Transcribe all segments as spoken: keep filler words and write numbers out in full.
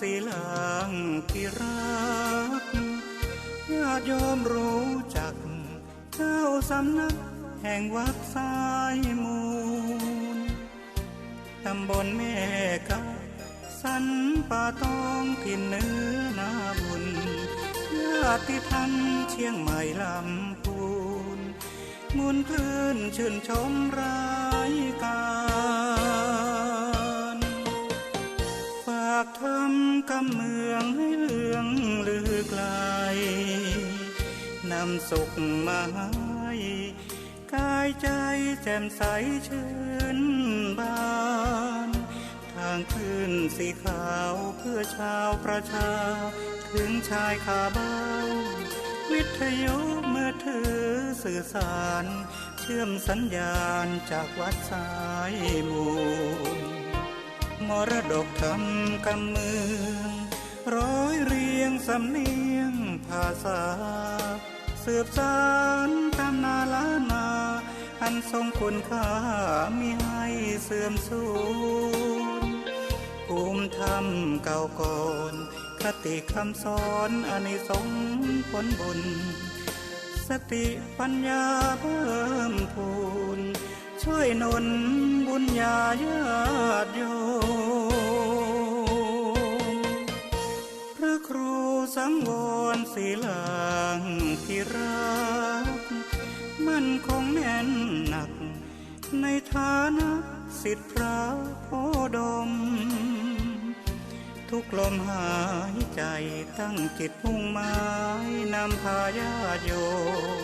สีหลางที่รัก ญาติโยมรู้จัก เจ้าสำนักแห่งวัดสายมูล ตำบลแม่กะ สันป่าตอง ถิ่นเหนือนาบุญ ญาติธรรมเชียงใหม่ลำพูน มวลคลื่นชื่นชมรายการ ฝากธรรมกำเมืองให้เลื่องลือไกล นำสุขมาให้ กายใจแจ่มใสชื่นบาน ทางคลื่นสีขาวเพื่อชาวประชา ถึงชายคาบ้าน วิทยุมือถือสื่อสาร เชื่อมสัญญาณจากวัดสายมูล มรดกธรรมกำเมือง ร้อยเรียงสำเนียงภาษา สืบสานตำนานล้านนา อันทรงคุณค่ามิให้เสื่อมสูญ ภูมิธรรมเก่าก่อน คติคำสอนอานิสงส์ผลบุญ สติปัญญาเพิ่มพูน ช่วยหนุนบุญญาญาติโยม พระครูสังวรศิลางพิรักษ์ มั่นคงแน่นหนัก ในฐานะศิษย์พระโพธิ์ดม ทุกลมหายใจตั้งจิตมุ่งหมาย นำพาญาติโยม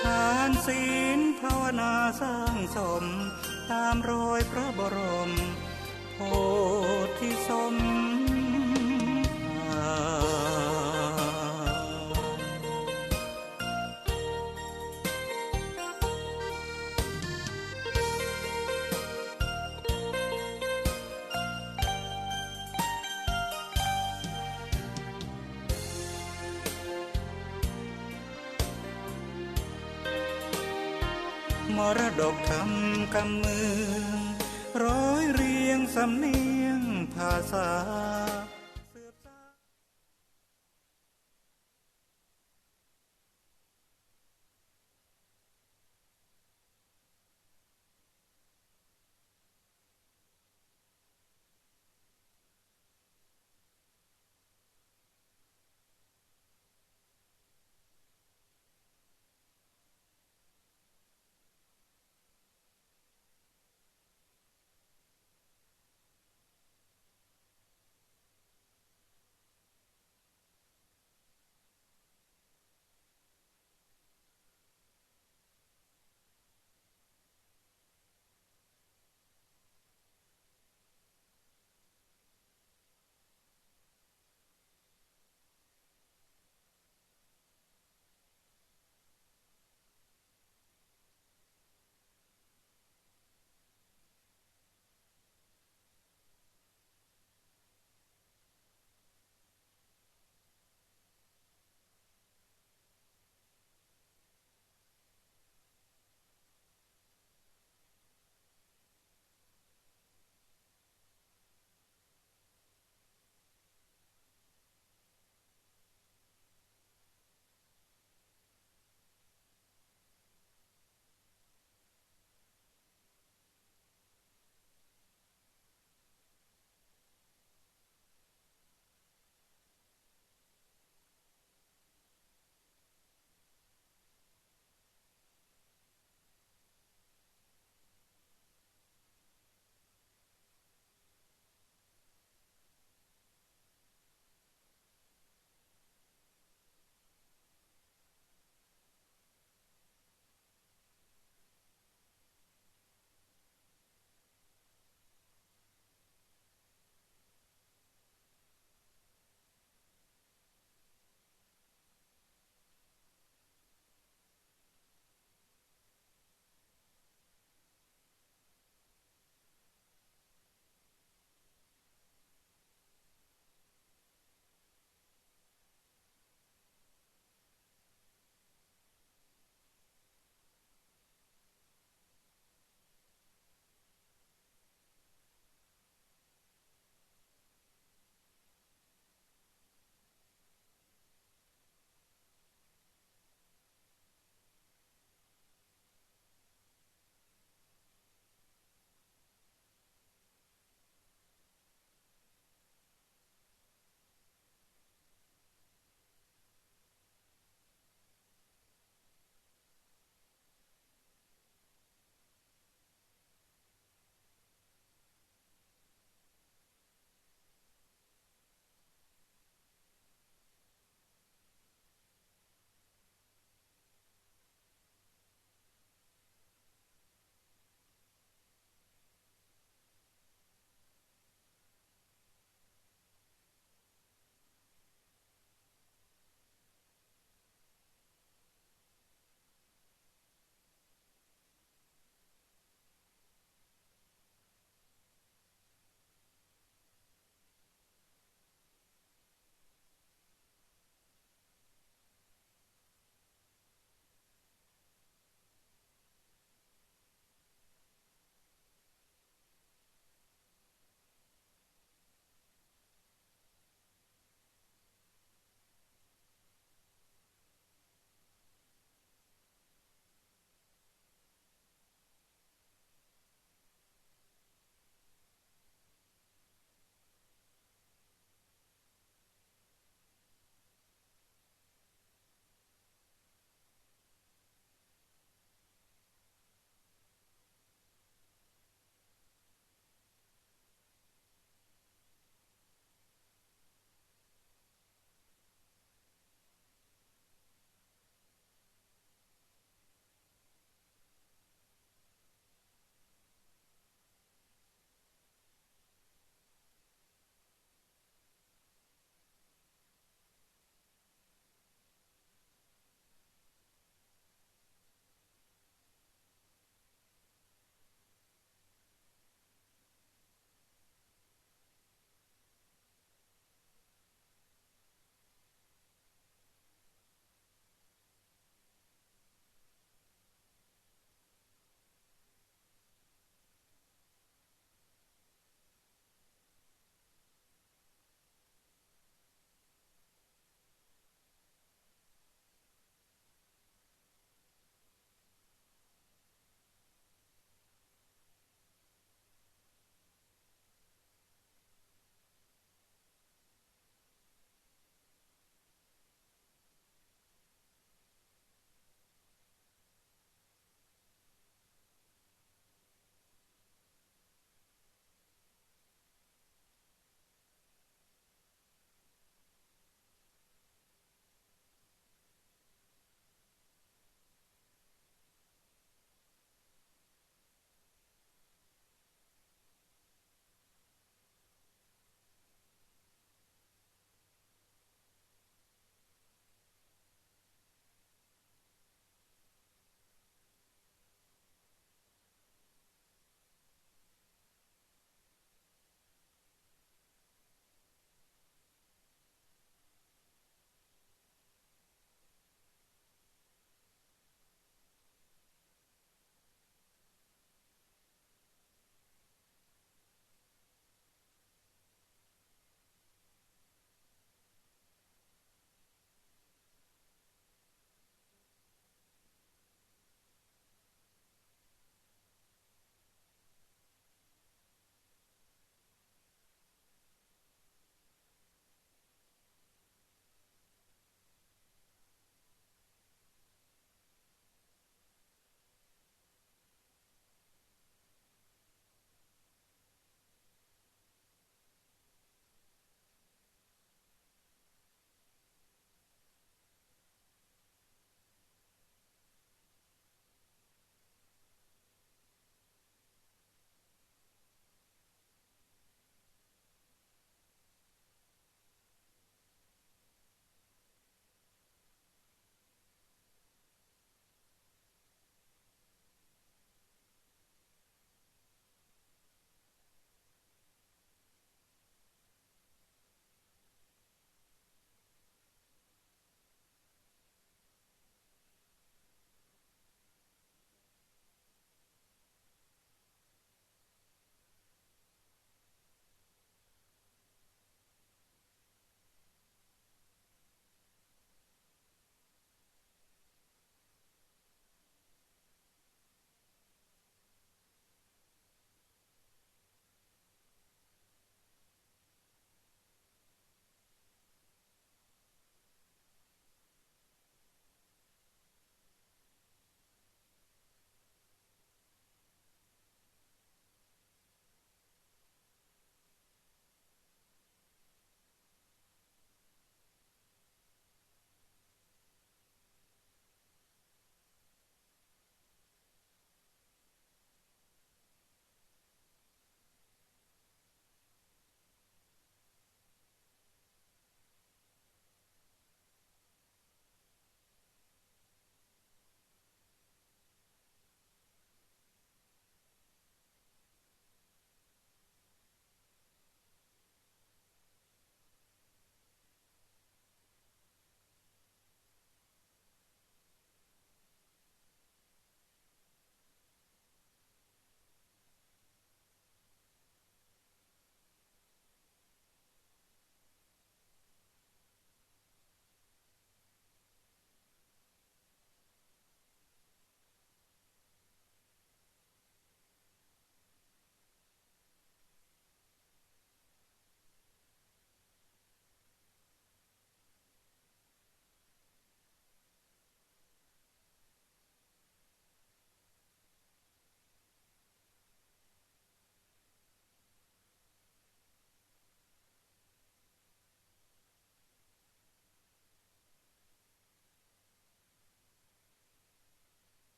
ทานศีลภาวนาสร้างสม ตามรอยพระบรม โพธิสมภาร มรดกธรรมกำเมือง ร้อยเรียงสำเนียงภาษา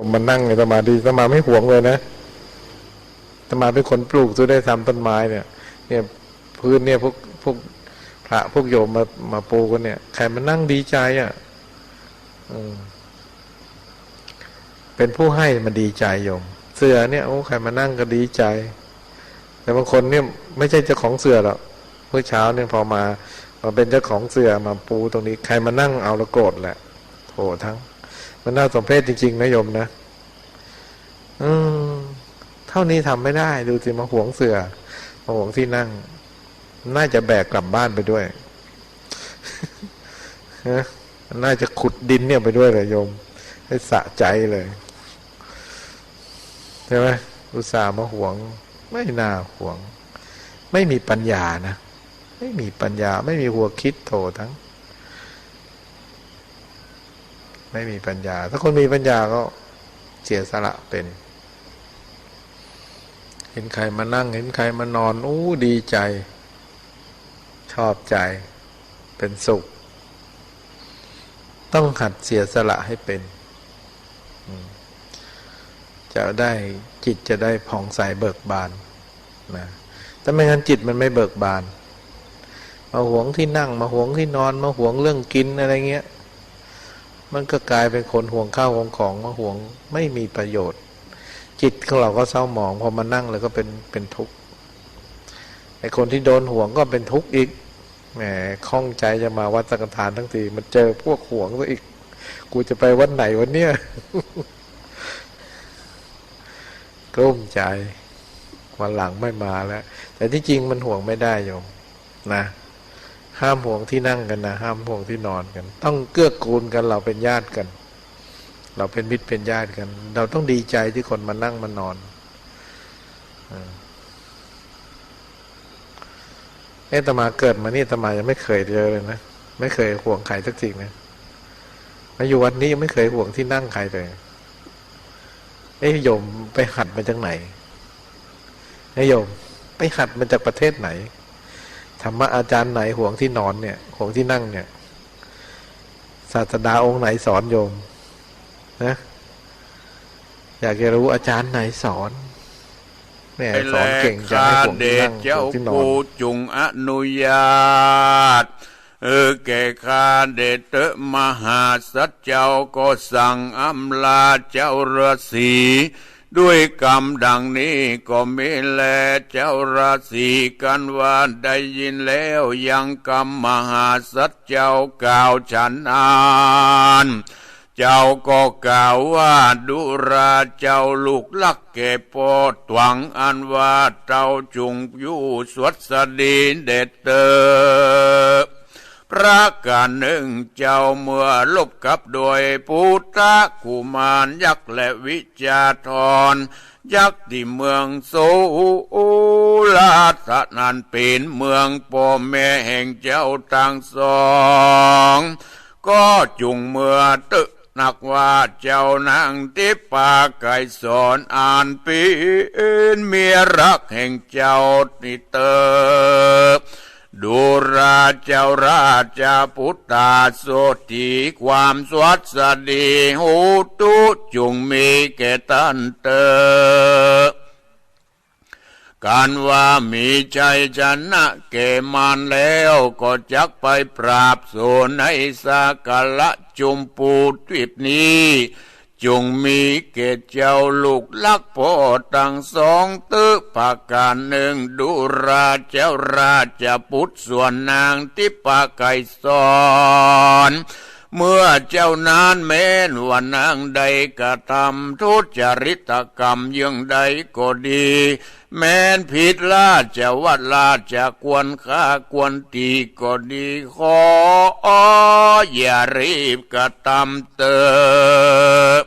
มมานั่งในสมาธิ อาตมาไม่หวงเลยนะ อาตมาเป็นคนปลูกซะด้วยซ้ำต้นไม้เนี่ย เนี่ย พื้นเนี่ย พวก พวกพระพวกโยมมา มาปูกั๋นเนี่ย ใครมานั่งดีใจอ่ะ อืม เป็นผู้ให้มันดีใจโยม เสื่อเนี่ย โอ้ ใครมานั่งก็ดีใจ แต่บางคนเนี่ยไม่ใช่เจ้าของเสื่อหรอก เมื่อเช้าเนี่ยพอมา มาเป็นเจ้าของเสื่อมาปูตรงนี้ ใครมานั่งเอาละโกรธแหละ โห ทั้ง มันน่าสมเพชจริงๆนะโยมนะ อืม เท่านี้ทำไม่ได้ ดูสิ มาหวงเสื่อ มาหวงที่นั่ง น่าจะแบกกลับบ้านไปด้วย ฮะ น่าจะขุดดินเนี่ยไปด้วยเลยโยม ให้สะใจเลย ใช่ไหม อุตส่าห์มาหวง ไม่น่าหวง ไม่มีปัญญานะ ไม่มีปัญญา ไม่มีหัวคิด โถทั้ง ไม่มีปัญญา ถ้าคนมีปัญญาก็เสียสละเป็น เห็นใครมานั่ง เห็นใครมานอน อู้ ดีใจ ชอบใจ เป็นสุข ต้องหัดเสียสละให้เป็น อืม จะได้ จิตจะได้ผ่องใสเบิกบาน นะ ถ้าไม่งั้นจิตมันไม่เบิกบาน มาหวงที่นั่ง มาหวงที่นอน มาหวงเรื่องกินอะไรเงี้ย มันก็กลายเป็นคนหวงข้าวหวงของ มาหวง ไม่มีประโยชน์ จิตของเราก็เศร้าหมอง พอมานั่งแล้วก็เป็น เป็นทุกข์ ไอ้คนที่โดนหวงก็เป็นทุกข์อีก แหม ข้องใจจะมาวัดสังฆทานทั้งที มาเจอพวกหวงซะอีก กูจะไปวัดไหนวะเนี่ย กลุ้มใจ วันหลังไม่มาแล้ว แต่ที่จริงมันหวงไม่ได้โยม นะ ห้ามหวงที่นั่งกันนะ ห้ามหวงที่นอนกัน ต้องเกื้อกูลกัน เราเป็นญาติกัน เราเป็นมิตรเป็นญาติกัน เราต้องดีใจที่คนมานั่งมานอน เออ เอ๊ะ อาตมาเกิดมานี่ อาตมายังไม่เคยเจอเลยนะ ไม่เคยหวงใครสักทีนะ มาอยู่วัดนี้ยังไม่เคยหวงที่นั่งใครเลย เอ๊ะ โยมไปหัดมาจากไหน เอ๊ะ โยมไปหัดมาจากประเทศไหน ธรรมะอาจารย์ไหนหวงที่นอนเนี่ย หวงที่นั่งเนี่ย ศาสดาองค์ไหนสอนโยม นะ อยากจะรู้อาจารย์ไหนสอน แหม สอนเก่งจัง ให้หวงที่นั่ง หวงที่นอน เจ้ากูจุ่งอนุญาต เออ แก่ข้าเดชเต๊อะ มหาสัตว์เจ้าก็สั่งอำลาเจ้าฤาษี ด้วยกำดังนี้ก็มีแล เจ้าฤาษีกันว่าได้ยินแล้วยังกำมหาสัตว์เจ้ากล่าวฉันนั้น เจ้าก็กล่าวว่า ดูราเจ้าลูกรักแก่ป้อตวง อันว่าเต้าจุ่งอยู่สวัสดีเดชเต๊อะ ประการหนึ่งเจ้าเมื่อลบกับด้วยปุทธกุมารยักษ์และวิชชาธรยักษ์ตี้เมืองโสราตะนั้นเป๋นเมืองป้อแม่แห่งเจ้าตังสอง ก็จุ่งเมื่อเต๊อะ นักว่าเจ้านางทิพย์ปาไกรสรอันเป๋นเมียรักแห่งเจ้านี้เต๊อะ ดูราเจ้าราชปุตตาโสตถี ความสวัสดีโหตุจุ่งมีแก่ต้านเต๊อะ กันว่ามีชัยชนะแก่มารแล้ว ก็จักไปปราบโสในสากละจุมพูทวีปนี้ จุ่งมีแก่เจ้าลูกรักป้อตังสองเต๊อะ ประการหนึ่ง ดูราเจ้าราชบุตรส่วนนางทิพย์ปาไกรสร เมื่อเจ้านั้นแม้นว่านางได้กระทำทุจริตกรรมเยื่องใดก็ดี แม้นผิดราชวัตรราชควรฆ่าควรตีก็ดี ขออย่ารีบกระทำเต๊อะ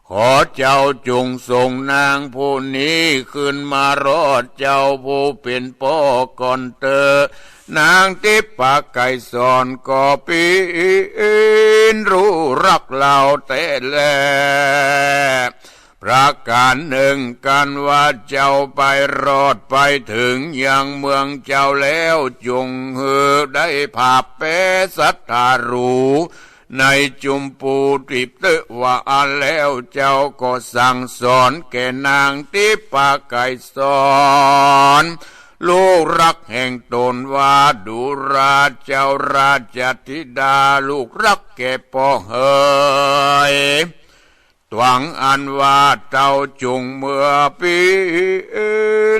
ขอเจ้าจุ่งส่งนางผู้นี้คืนมารอดเจ้าผู้เป๋นป้อก่อนเต๊อะ นางทิพย์ปาไกรสรก็เป๋นรู้รักเฮาแต๊แล ประการหนึ่ง กันว่าเจ้าไปรอดไปเถิงยังเมืองเจ้าแล้ว จุ่งหื้อได้ผาบแปศรัทธารู้ ในจุมปูถิปเต๊อะว่าอั้นแล้ว เจ้าก็สั่งสอนแก่นางทิพย์ไกรสร ลูกรักแห่งต๋นว่า ดูราเจ้าราชธิดา ลูกรักแก่ป้อเหย ตวงอันว่าเต้าจุ่งเมือเป๋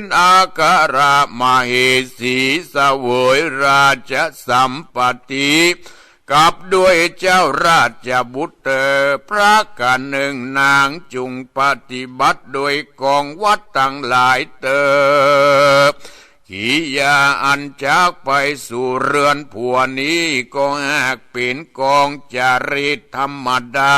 นอาครมเหสี เสวยราชสัมปัตติ กับด้วยเจ้าราชบุตรเตอ ประก๋านนึ่ง นางจุ่งปฏิบัติโดยกองวัตรตังหลายเตอ กิริยาอันจักไปสู่เฮือนผัวนี้ ก็หากเป๋นกองจริตธรรมดา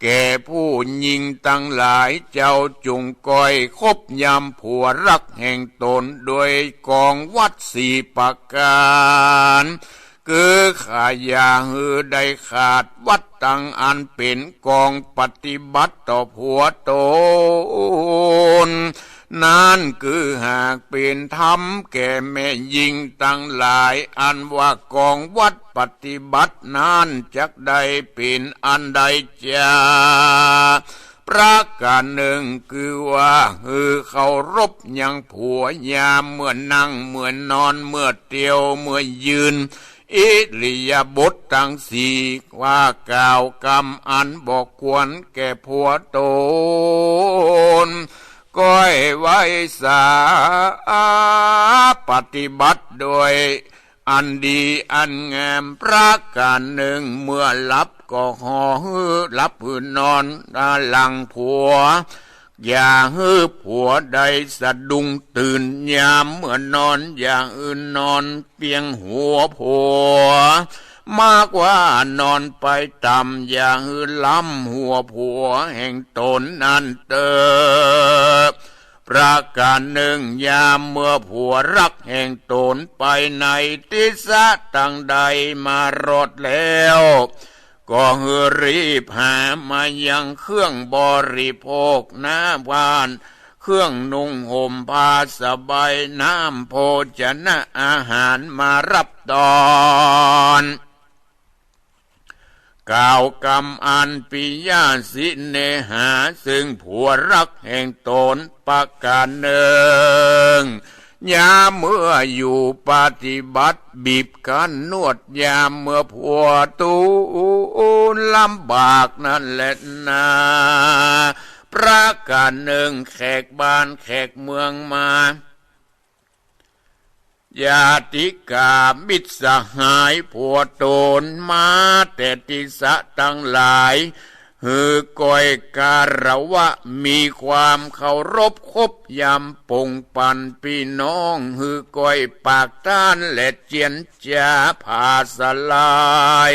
แก่ผู้ญิงตังหลาย เจ้าจุ่งก้อยคบยำผัวรักแห่งต๋น โดยกองวัตรสี่ประก๋าน คือข้าอย่าหื้อได้ขาดวัตรตังอันเป๋นกองปฏิบัติต่อผัวต๋น นั้นคือหากเป๋นธรรมแก่แม่ญิงตังหลาย อันว่ากองวัตรปฏิบัตินั้นจักได้เป๋นอันใดจา ประก๋านนึ่ง คือว่าหื้อเคารพยังผัวยามเมื่อนั่งเมื่อนอนเมื่อเตียวเมื่อยืน อิริยาบถตังสี่ ว่ากล่าวกำอันบ่ควรแก่ผัวต๋น ก้อยไหว้สา ปฏิบัติโดยอันดีอันงาม ประก๋านนึ่ง เมื่อหลับก็ขอหื้อหลับหื้อนอนหลังผัว อย่าหื้อผัวได้สะดุ้งตื่นยามเมื่อนอน อย่าหื้อนอนเปียงหัวผัว มากว่านอนไปต่ำ อย่าหื้อล้ำหัวผัวแห่งต๋นนั้นเตอ ประก๋านนึ่ง ยามเมื่อผัวรักแห่งต๋นไปในทิศตังใดมารอดแล้ว ก็หื้อรีบหามายังเครื่องบริโภคน้ำหวาน เครื่องนุ่งห่มผ้าสบาย น้ำโภชนะอาหารมารับตอน กล่าวกำอันปิยสิเนหา ซึ่งผัวรักแห่งต๋นประก๋านนึ่ง ยามเมื่ออยู่ปฏิบัติบีบคั้นนวด ยามเมื่อผัวต๋นลำบากนั้นแลนา ประก๋านนึ่ง แขกบ้านแขกเมืองมา ญาติกามิตรสหายผัวต๋นมาแต่ทิศตังหลาย หื้อก้อยคารวะมีความเคารพคบยำปงปันปี้น้อง หื้อก้อยปากต้านและเจียรจาผาสลาย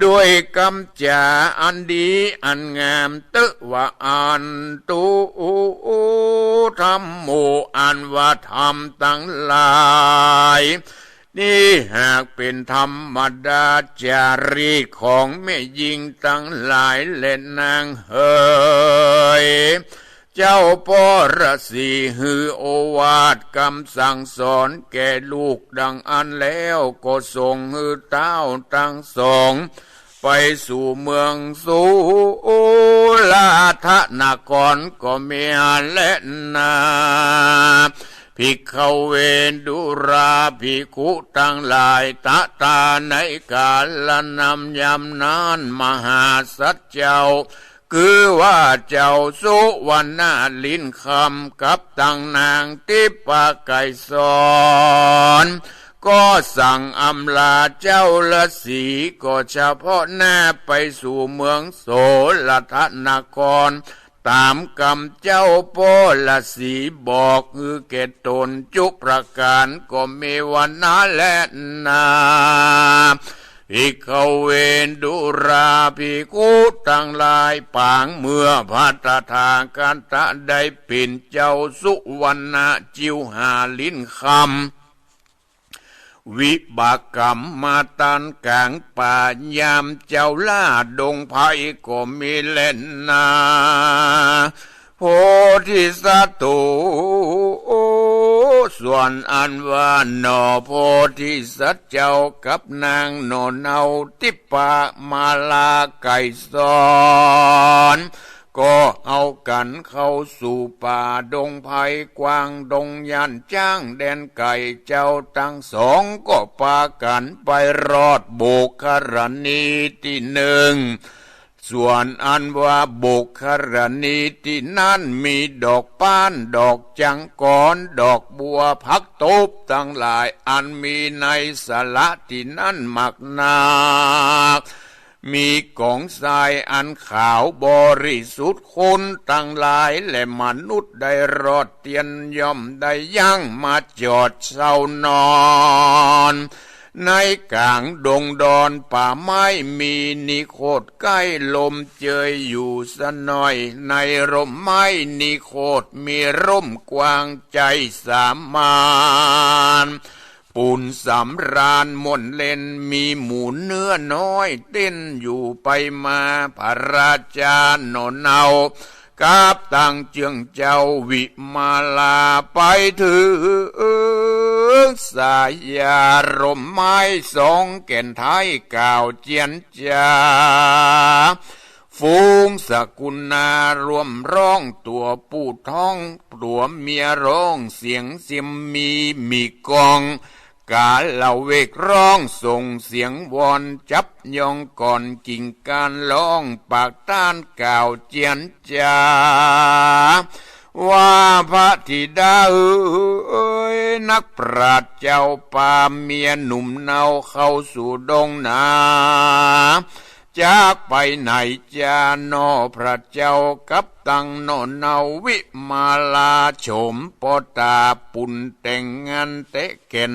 ด้วยกำจ๋าอันดีอันงามเต๊อะว่าอั้น ตุธัมโม อันว่าธรรมตังหลาย นี้หากเป๋นธรรมดาจารีตของแม่ญิงตังหลายแลนางเหย เจ้าป้อฤๅษีหื้อโอวาทกำสั่งสอนแก่ลูกดังอั้นแล้ว ก็ส่งหื้อเต้าตังสองไปสู่เมืองสุราษฎร์นครก็มีแลนา ภิกขเว ดูราภิกขุตังหลาย ตะตา ในกาลนำยามนั้น มหาสัตว์เจ้า คือว่าเจ้าสุวรรณลินคำกับตังนางทิพย์ไกรสร ก็สั่งอำลาเจ้าฤๅษี ก็เฉพาะหน้าไปสู่เมืองโสรธนคร ต๋ามกำเจ้าป้อฤๅษีบอกหื้อแก่ต๋นจุประก๋านก็มีวรรณะแลนา ภิกขเว ดูราภิกขุตังหลาย ปางเมื่อพระตถาคตะได้เป๋นเจ้าสุวรรณะจิ๋วหาลินคำ วิบากกรรมมาตันก๋างป่ายามเจ้าล่าดงไพรก็มีแลนา โพธิสัตว์โต ส่วนอันว่าหน่อโพธิสัตว์เจ้ากับนางหน่อเนาทิปปมาลาไกรสร ก็เอากั๋นเข้าสู่ป่าดงไพรกว้างดงย่านจ๊างแดนไก๋ เจ้าตังสองก็ปากั๋นไปรอดโบกขรณีตี้นึ่ง ส่วนอันว่าโบกขรณีตี้นั้นมีดอกป๊าน ดอกจังกร ดอกบัว ผักตูบตังหลาย อันมีในสระตี้นั้นมากนัก มีก๋องทรายอันขาวบริสุทธิ์ คนตังหลายและมนุษย์ได้รอดเตียน ย่อมได้ยั้งมาจอดเซานอน ในก๋างดงดอนป่าไม้ มีนิโคธใก้ลมเจยอยู่สักหน่อย ในร่มไม้นิโคธมีร่มกว้างใจ๋สามาน ปูนสำราญม่วนเล่น มีหมูเนื้อน้อยเต้นอยู่ไปมา พระราชาหน่อเนากับตังเจื้องเจ้าวิมาลา ไปเถิงสายาร่มไม้สองแก่นไทย กล่าวเจียรจา ฝูงสกุณาร่วมร้อง ตั๋วผู้ท้องตั๋วเมียร้องเสียงซิม มี มีก้อง กาละเวกร้องส่งเสียงวอน จับยองก่อนกิ่งก้านร้อง ปากต้านกล่าวเจียรจา ว่าพระธิดาเอ๋ย นักปราชญ์เจ้าปาเมียหนุ่มเนาเข้าสู่ดงนา จักไปไหนจาหน่อ พระเจ้ากับตังหน่อเนาวิมาลา โฉมปอต๋าปุณแต่งงานแต๊แก่น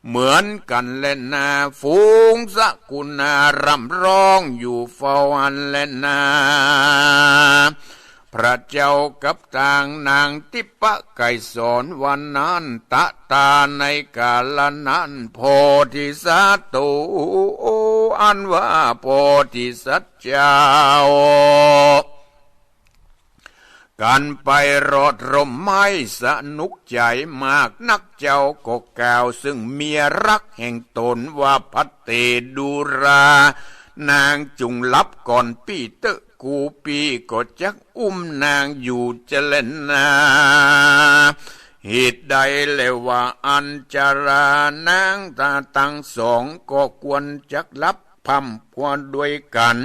เหมือนกั๋นแลนา ฝูงสกุณาร่ำร้องอยู่เฝ้าหั้นแลนา พระเจ้ากับตังนางทิปปะไกรสร วันนั้นตะตาในกาละนั้น โพธิสัตว์โตอันว่าโพธิสัตว์เจ้า กั๋นไปรอดร่มไม้สนุกใจ๋มากนัก เจ้าก็กล่าวซึ่งเมียรักแห่งต๋นว่า ภัทเต ดูรา นางจุ่งหลับก่อนปี้เต๊อะ กูปี้ก็จักอุ้มนางอยู่จะแลนา เหตุใดแลว่าอั้นจารานางตังสองก็ควรจักหลับพร่ำครวญด้วยกั๋น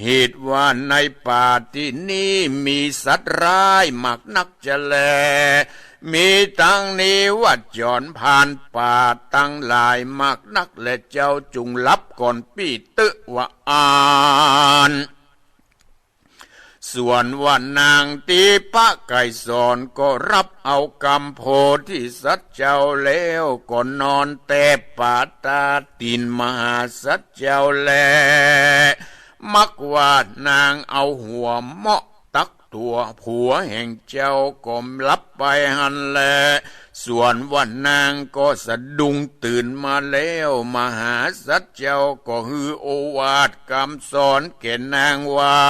เหตุว่าในป่าตี้นี้มีสัตว์ร้ายมากนักจะแล มีตังนิวจรผ่านป่าตังหลายมากนักแล เจ้าจุ่งหลับก่อนปี้เต๊อะว่าอั้น ส่วนว่านางทิปปะไกรสรก็รับเอากำโพธิสัตว์เจ้าแล้ว ก็นอนแตะบ่าตาตี๋นมหาสัตว์เจ้าแล มักว่านางเอาหัวเมาะตักตั๋วผัวแห่งเจ้าก็หลับไปหั้นแล ส่วนว่านางก็สะดุ้งตื่นมาแล้ว มหาสัตว์เจ้าก็หื้อโอวาทกำสอนแก่นางว่า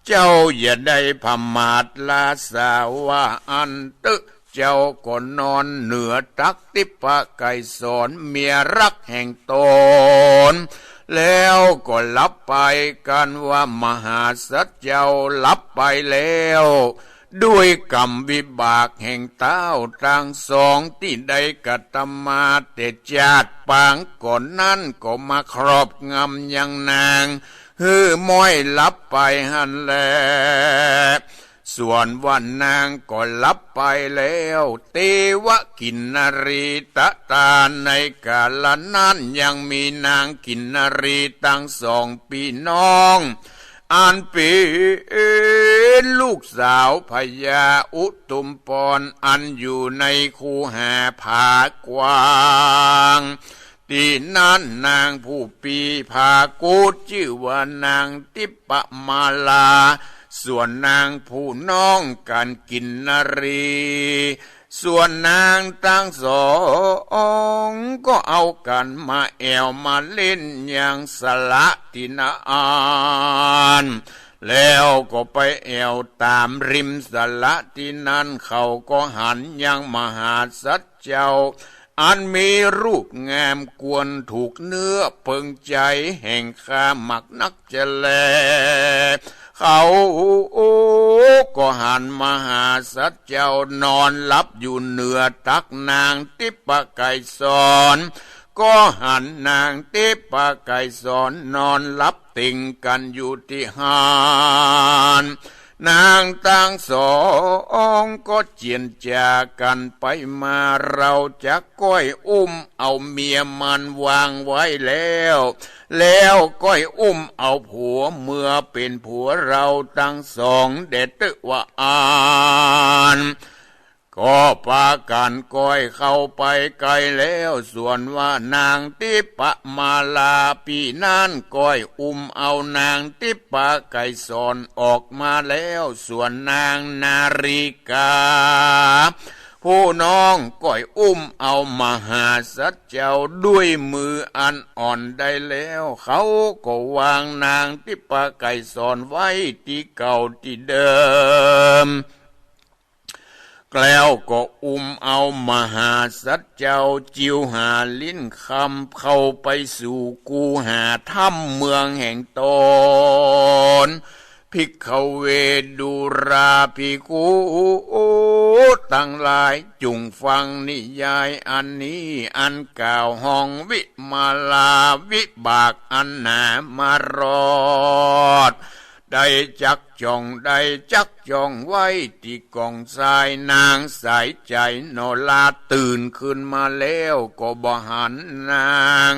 เจ้าอย่าได้ผมาทละสาว่าอั้นเต๊อะ เจ้าก็นอนเหนือตักทิปปะไกรสรเมียรักแห่งต๋น แล้วก็หลับไป กันว่ามหาสัตว์เจ้าหลับไปแล้ว ด้วยกรรมวิบากแห่งเต้าตังสองตี้ได้กระทำมาแต่จาติปางก่อนนั้นก็มาครอบงำยังนาง หื้อม้อยหลับไปหั้นแล ส่วนว่านางก็หลับไปแล้ว เตวะกินนรีตะตา ในกาละนั้นยังมีนางกินนรีตังสองปี้น้อง อันเป๋นลูกสาวพญาอุทุมพร อันอยู่ในคูหาผากว้าง ตี้นั้นนางผู้ปี้ผากุดจื้อว่านางทิปปะมาลา ส่วนนางผู้น้องกั๋นกินนรี ส่วนนางตังสองก็เอากั๋นมาแอ่วมาเล่นยังสระตี้นั้น แล้วก็ไปแอ่วต๋ามริมสระตี้นั้น เขาก็หันยังมหาสัตว์เจ้า อันมีรูปงามกวนถูกเนื้อเปิงใจ๋แห่งข้ามักนักจะแล เขาก็หันมหาสัตว์เจ้านอนหลับอยู่เหนือตักนางทิพย์ไกรสร ก็หันนางทิพย์ไกรสรนอนหลับติ่งกั๋นอยู่ตี้หั้น นางตังสองก็เจียรจากั๋นไปมา ราวจักก้อยอุ้มเอาเมียมันวางไว้แล้ว แล้วก้อยอุ้มเอาผัวเมื่อเป๋นผัวราวตังสองแด่เต๊อะว่าอั้น ก็ปากั๋นก้อยเข้าไปไกลแล้ว ส่วนว่านางทิพย์มาลาปี้นั้น ก้อยอุ้มเอานางทิพย์ไกรสรออกมาแล้ว ส่วนนางนาริกา ผู้น้องก้อยอุ้มเอามหาสัตว์เจ้าด้วยมืออันอ่อนได้แล้ว เขาก็วางนางทิพย์ไกรสรไว้ตี้เก่าตี้เดิม แล้วก็อุ้มเอามหาสัตว์เจ้าจิวหาลิ้นคำเข้าไปสู่กูหาถ้ำเมืองแห่งต๋น ภิกขเว ดูราภิกขุตังหลาย จุ่งฟังนิยายอันนี้ อันกล่าวห้องวิมาลาวิบากอันหนามารอด ได้จักจ่อง ได้จักจ่องไว้ตี้กองทราย นางสายใจ๋หนอ ลาตื่นขึ้นมาแล้วก็บ่หันนาง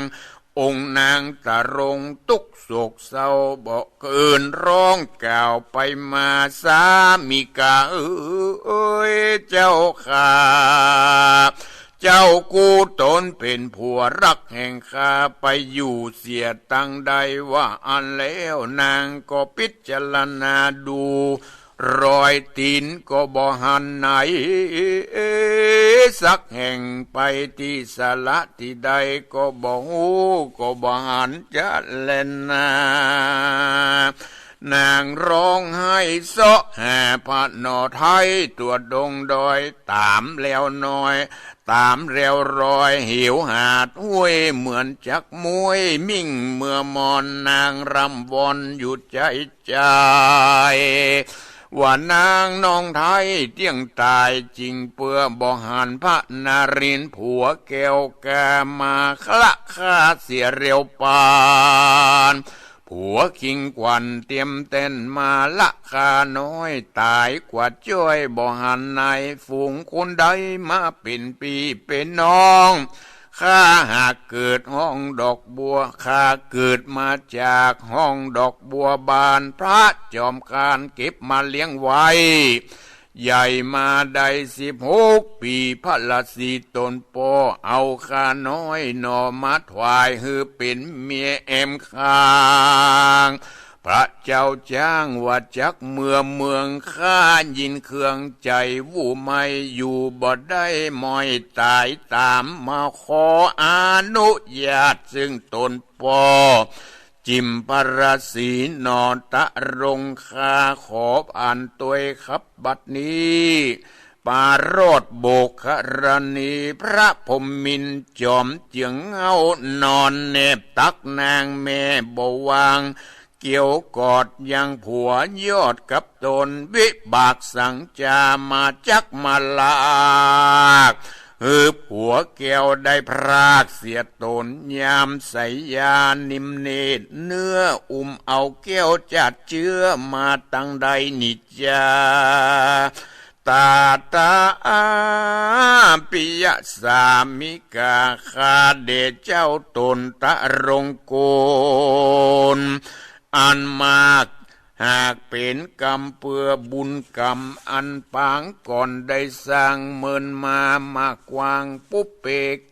องค์นางตรงตุ๊กข์โศกเศร้า บ่เกินร้องกล่าวไปมา สามิกาเอ๋ย เจ้าข้า เจ้ากู้ต๋นเป๋นผัวรักแห่งข้า ไปอยู่เสียตังใด ว่าอั้นแล้วนางก็พิจารณาดู รอยตี๋นก็บ่หันไหนสักแห่ง ไปตี้สระตี้ใดก็บ่ฮู้ ก็บ่หันจะแลนา นางร้องไห้เซาะหาพระหน่อไท้ ตั๋วดงดอย ต๋ามแลวน้อย ต๋ามแลวรอย เหวหาดห้วย เหมือนจักม้วย มิ่งเมื่อมอน นางร่ำวอนอยู่ใจ๋ใจ๋ ว่านางน้องไท้เตี้ยงต๋ายจิ่ง เปื้อบ่หันพระนรินทร์ผัวแก้วกามาคละข้าเสียเร็วปาน ผัวคิงขวัญเตียมแต้นมาละข้าน้อย ต๋ายกว่าจ้อย บ่หันในฝูงคนใดมาเป๋นปี้เป๋นน้อง ข้าหากเกิดห้องดอกบัว ข้าเกิดมาจากห้องดอกบัวบาน พระจอมกาลเก็บมาเลี้ยงไว้ ใหญ่มาได้สิบหกปี๋ พระราศีต๋นป้อเอาข้าน้อยหน่อมาถวายหื้อเป๋นเมียแอมข้าง พระเจ้าจ้างว่าจักเมือเมือง ข้ายินเคืองใจ๋ วู่ไม่อยู่บ่ได้ ม้อยต๋ายต๋ามมาขออนุญาต ซึ่งต๋นป้อ จิ่มพระราศีหน่อ ตรงข้าขออันตวยครับบัดนี้ ปารถโบกขรณี พระพรหมินทร์จอมเจืองเง้า นอนแนบตักนางแม่บ่วาง เกี่ยวกอดยังผัวยอดกับต๋น วิบากสังจามาจักมาลาก หื้อผัวแก้วได้พรากเสียต๋น ยามไสยานิมเนตร เนื้ออุ้มเอาแก้วจัดเจื้อมาตังใดนิจจา ตาตาปิยสามิกา ข้าแด่เจ้าต๋นตรงโกณ อันมาก หากเป๋นกรรมเปื้อบุญกรรมอันปางก่อนได้สร้างเมินมา มากวางปุพเพ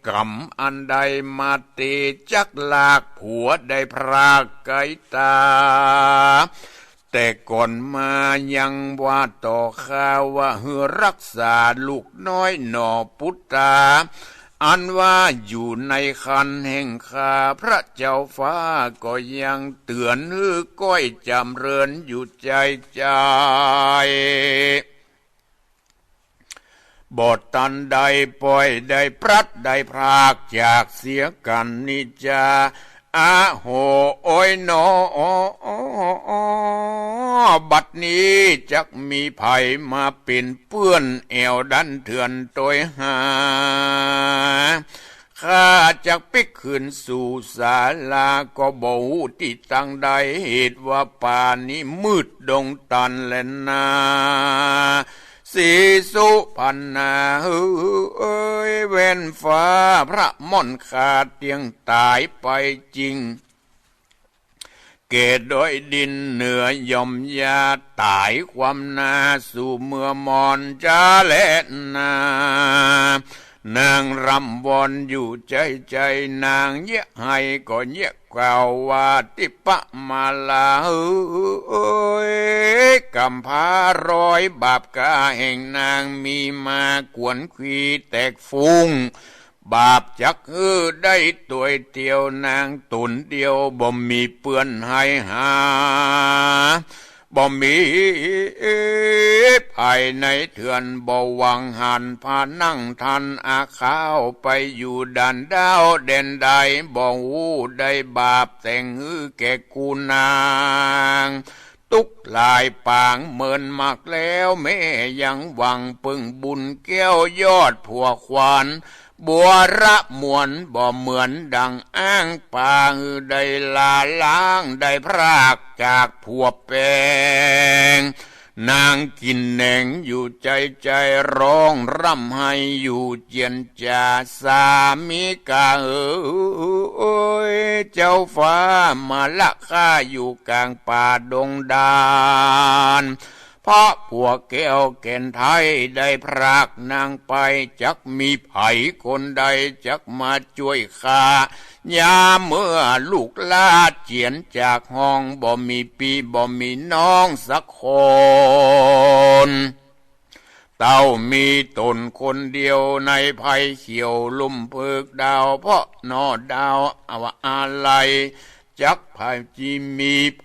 กรรมอันใดมาเต จักลากผัวได้พรากไกลต๋า แต่ก่อนมายังว่าต่อข้าว่า หื้อรักษาลูกน้อยหน่อปุตตา อันว่าอยู่ในครรภ์แห่งข้าพระเจ้าฟ้าก็ยังเตื๋อนหื้อก้อยจ๋ำเริญอยู่ใจ๋ใจ๋ บ่ตันได้ป๊อยได้ปลัดได้พรากจากเสียกั๋นนิจจา อะโห โอยหนอ บัดนี้จักมีใผมาเป๋นเปื้อนแอ่วดันเถื่อนตวยหา ข้าจักปิ๊กคืนสู่ศาลาก็บ่ฮู้ตี้ตังใด เหตุว่าป่านี้มืดดงตันแลนา สีสุพรรณาเอ๋ย แว่นฟ้าพระม่อนข้าเตียงต๋ายไปจริง แก่ด้อยดินเหนือย่อมยาต๋ายความนาสู่เมื่อมอนจาแลนา นางร่ำวอนอยู่ใจ๋ใจ๋ นางเยียะไห้ก็เยียะกล่าวว่า ติปปะมาลาเอ๋ย กำพร้าร้อยบาปก้าแห่งนางมีมาขวนขวีแตกฟุ้ง บาปจักหื้อได้ตวยเตียว นางต๋นเดียวบ่มีเปื้อนไห้หา บ่มีใผในเถื่อน บ่หวังหันผานั่งทันอาข้าวไปอยู่ด่านด้าวแดนใด บ่ฮู้ได้บาปแต่งหื้อแก่กูนาง ตุ๊กข์หลายปางเมินมากแล้ว แม่ยังหวังเปิงบุญแก้วยอดผัวขวัญ บัวระมวลบ่เหมือนดังอ้างปา หื้อได้ลาล้างได้พรากจากผัวแปง นางกิ๋นแหนงอยู่ใจ๋ใจ๋ ฮ้องร่ำไห้อยู่เจียนจ๋า สามิกาเอ๋ย เจ้าฟ้ามาละข้าอยู่ก๋างป่าดงดาน เพราะผัวแก้วแก่นไท้ได้พรากนางไป จักมีใผคนใดจักมาจ้วยข้า ยามเมื่อลูกลาเจียนจากห้อง บ่มีปี้บ่มีน้องสักคน เต้ามีต๋นคนเดียวในไพรเขียวลุ่มเผิกดาว เพราะหน่อดาวอาลัย จักใผจิมีใผ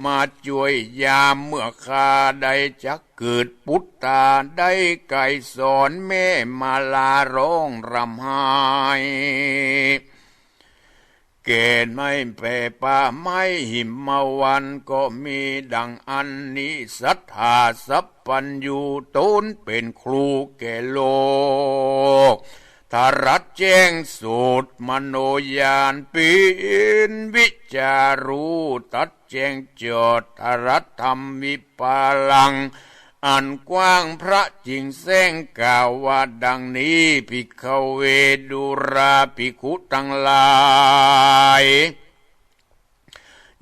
มาจ้วย ยามเมื่อข้าได้จักเกิดปุตตา ได้ไกรสรแม่มาลาฮ้องร่ำไห้ แก่ไม้แผ่ป่าไม้หิมวันก็มีดังอั้นนี้ สัตถาสัพพัญญูต๋นเป๋นครูแก่โลก ถรัสแจ้งสูตรมโนญาณ เป๋นวิชาฮู้ตัดแจ้งจอด ถรัสธรรมวิปาลัง อันกว้างพระจิ่งแสดงกล่าวว่าดังนี้ ภิกขเว ดูราภิกขุตังหลาย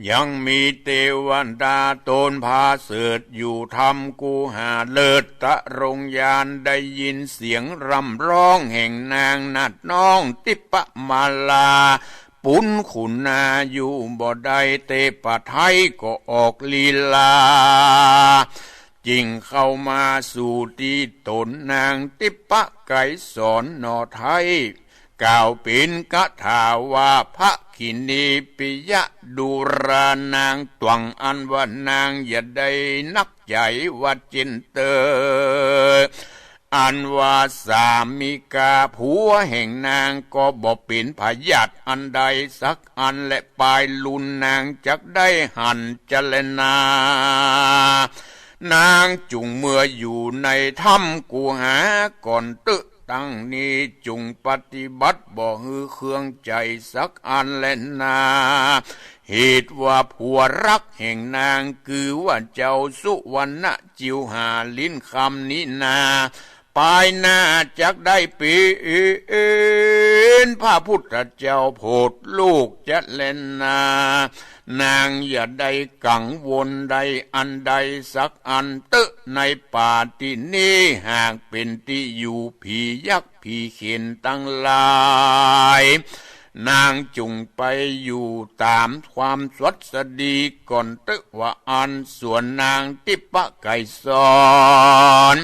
ยังมีเตวดาต๋นผาเสริฐอยู่ถ้ำกุหาเลิศตรงญาณ ได้ยินเสียงร่ำฮ้องแห่งนางนาฏน้องติปปะมาลา ปุณขุนาอยู่บ่ได้เตปะไท้ก็ออกลีลา จิ่งเข้ามาสู่ตี้ต๋นนางติปปะไกรสรหน่อไท้ กล่าวเป๋นคาถาว่า ภะคินีปิยะดูรา นางตวงอันว่านางอย่าได้นักใจ๋ว่าเจียนเตอ อันว่าสามิกาผัวแห่งนางก็บ่เป๋นพยาธิอันใดสักอัน และปายลุนนางจักได้หันจะแลนา นางจุ่งเมื่ออยู่ในถ้ำกุหาก่อนเต๊อะ ตั้งนี้จุ่งปฏิบัติบ่หื้อเคืองใจ๋สักอันแลนา เหตุว่าผัวฮักแห่งนาง คือว่าเจ้าสุวรรณจิ๋วหาลิ้นคำนี้นา ปายหน้าจักได้เป๋นพระพุทธเจ้าโผดลูกจะแลนา นางอย่าได้กังวลใดอันใดสักอันเต๊อะ ในป่าตี้นี้หากเป๋นตี้อยู่ผียักษ์ผีเขณฑ์ตังหลาย นางจุ่งไปอยู่ต๋ามความสวัสดีก่อนเต๊อะว่าอั้น ส่วนนางติปปะไกรสร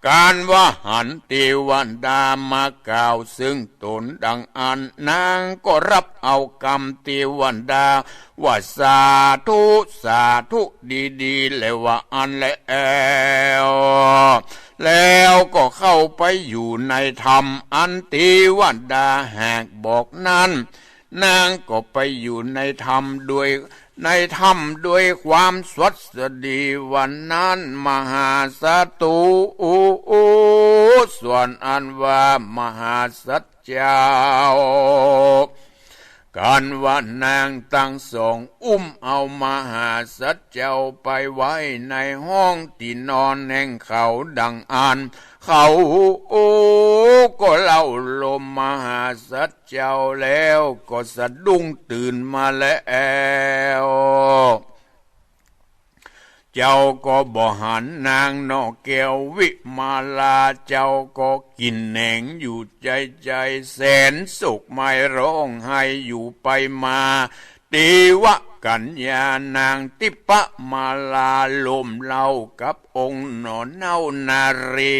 กันว่าหันเตวดามากล่าวเซิงต๋นดังอั้น นางก็ฮับเอากำเตวดาว่า สาธุ สาธุ ดีๆ แลว่าอั้นแล แล้วก็เข้าไปอยู่ในธรรมอันเตวดาหากบอกนั้น นางก็ไปอยู่ในธรรมด้วย ในธรรมด้วยความสวัสดี วันนั้นมหาสัตว์ส่วนอันว่ามหาสัตว์เจ้า กันว่านางตังสองอุ้มเอามหาสัตว์เจ้าไปไว้ในห้องตี้นอนแห่งเขาดังอั้น เขาก็เล่าลมมหาสัตว์เจ้าแล้วก็สะดุ้งตื่นมาแล้ว เจ้าก็บ่หันนางหน่อแก้ววิมาลา เจ้าก็กินแหนงอยู่ใจ๋ๆ แสนโศกไหม้ร้องไห้อยู่ไปมา เตวกัญญานางทิพมาลาล้มเหล้ากับองค์หน่อเน้านารี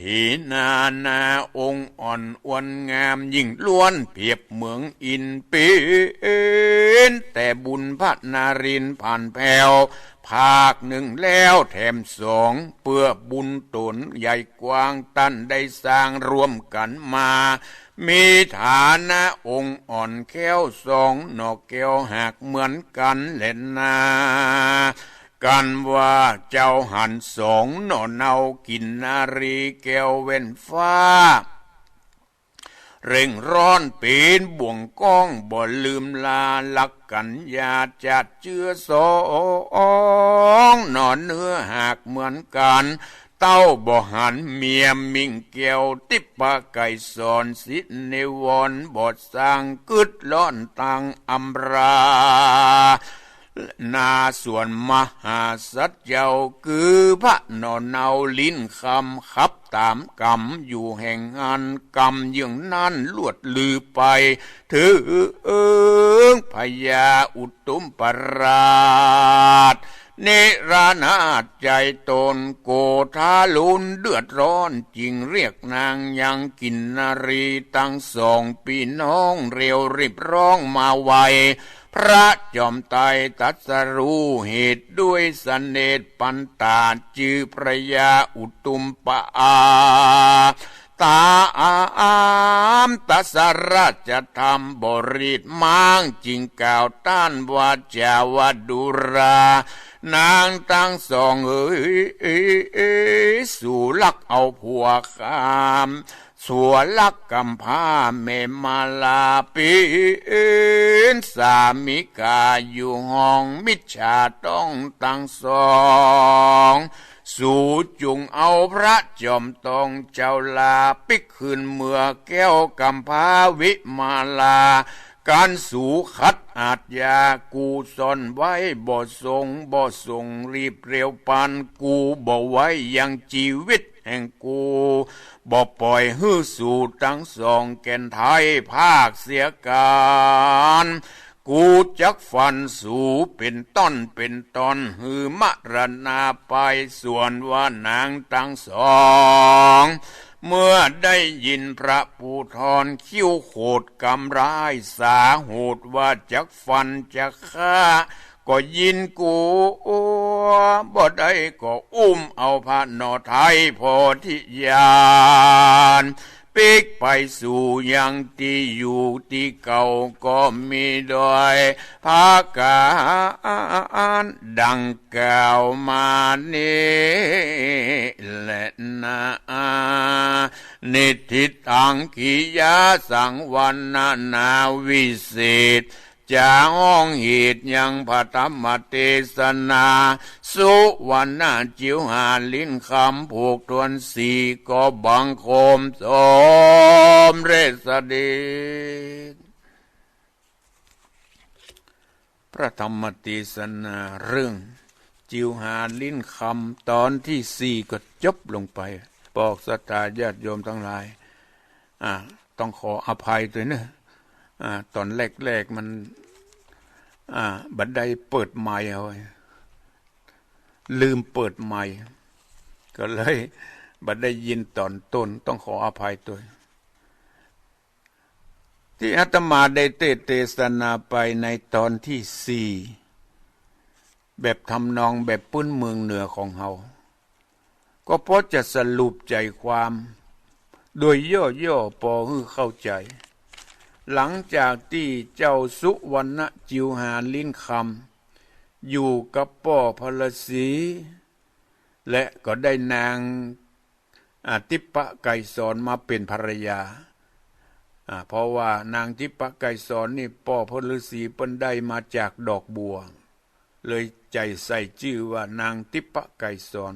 ถีนานาองค์อ่อนอวลงามยิ่งล้วนเปรียบเหมืองอินทร์ เป๋นแต่บุญพระนรินทร์ผ่านแผว ภาคหนึ่งแล้วแถมสอง เปื้อบุญต๋นใหญ่กว้างต้านได้สร้างร่วมกั๋นมา มีฐานะองค์อ่อนแคล้วสองหน่อแก้วหากเหมือนกั๋นแลนา กันว่าเจ้าหันสองหน่อเน้ากินนารีแก้วแว่นฟ้า เร่งร้อนเป๋นบ่วงก้องบ่ลืมลา รักกัญญาจาดเจื้อสองหน่อเนื้อหากเหมือนกั๋น เต้าบ่หันเมียมิ่งแก้วทิพไกรสร สิเนวรบ่สร้างกึ๊ดร้อนตังอำรา นาส่วนมหาสัตว์เจ้า คือพระหน่อเน้าลิ้นคำ ขับต๋ามกำอยู่แห่งอั้น กำเยื่องนั้นลวดลือไปเถิงพญาอุตุมปราช นิรนาถใจ๋ต๋น โกธาลุนเดือดร้อน จึงเรียกนางยังกินนารีตังสองปี้น้อง เร็วรีบร้องมาไว พระจอมไตรัยตรัสฮู้เหตุด้วยเสน่ห์ปันตาด จื้อพระยาอุตุมปาอา ต๋ามตรัสราชธรรมบรีตม้าง จึงกล่าวต้านวาจาว่า ดูรา นางตังสองเอ๋ย สูลักเอาผัวข้าม สัวลักกำพร้าแม่มาลา เป๋นสามิกาอยู่ห้องมิจฉาต้องตังสอง สูจุ่งเอาพระจอมต้องเจ้าลา ปิ๊กคืนเมือแก้วกำพร้าวิมาลา กันสูขัดอาชญา กูซ่อนไว้บ่ส่ง บ่ส่งรีบเร็วปาน กูบ่ไว้ยังจีวิตแห่งกู บ่ป่อยหื้อสูตังสองแก่นไท้พรากเสียก๋าน กูจักฟันสูเป๋นต้อนเป๋นต๋อน หื้อมรณาไป ส่วนว่านางตังสอง เมื่อได้ยินพระภูธรคิ้วโขดกำร้าย สาโหดว่าจักฟันจักฆ่า ก็ยินกลัวบ่ได้ ก็อุ้มเอาพระหน่อไท้โพธิญาณ ปิ๊กไปสู่ยังตี้อยู่ตี้เก่า ก็มีโดยประก๋านดังกล่าวมานี้แลนา นิฏฐิตัง กิยาสังวรรณนาวิเศษ จะฮ้องเหตุยังพระธรรมเตสนา สุวรรณจิ๋วหาลิ้นคำผูกถ้วนสี่ ก็บังคมสมเร็จเสด็จ พระธรรมเตสนาเรื่องจิ๋วหาลิ้นคำต๋อนตี้สี่ก็จบลงไป ปอกศรัทธาญาติโยมตังหลาย อ่า ต้องขออภัยตวยเนาะ อ่า ต๋อนแรกๆ มัน อ่า บ่ได้เปิดไมค์เอาไว้ ลืมเปิดไมค์ ก ก็เลยบ่ได้ยินต๋อนต้น ต้องขออภัยตวย ตี้อาตมาได้เตสน์เตสนาไปในต๋อนตี้สี่ แบบทำนองแบบปื้นเมืองเหนือของเฮา ก็พอจะสรุปใจ๋ความโดยย่อๆ ปอหื้อเข้าใจ๋ หลังจากตี้เจ้าสุวรรณจิวหาลิ้นคำอยู่กับป้อพระฤๅษี และก็ได้นาง อ่า ทิพไกรสรมาเป๋นภรรยา อ่า เพราะว่านางทิพไกรสรนี่ป้อพระฤๅษีเปิ้นได้มาจากดอกบัว เลยใจ๋ใส่จื้อว่านางทิพไกรสร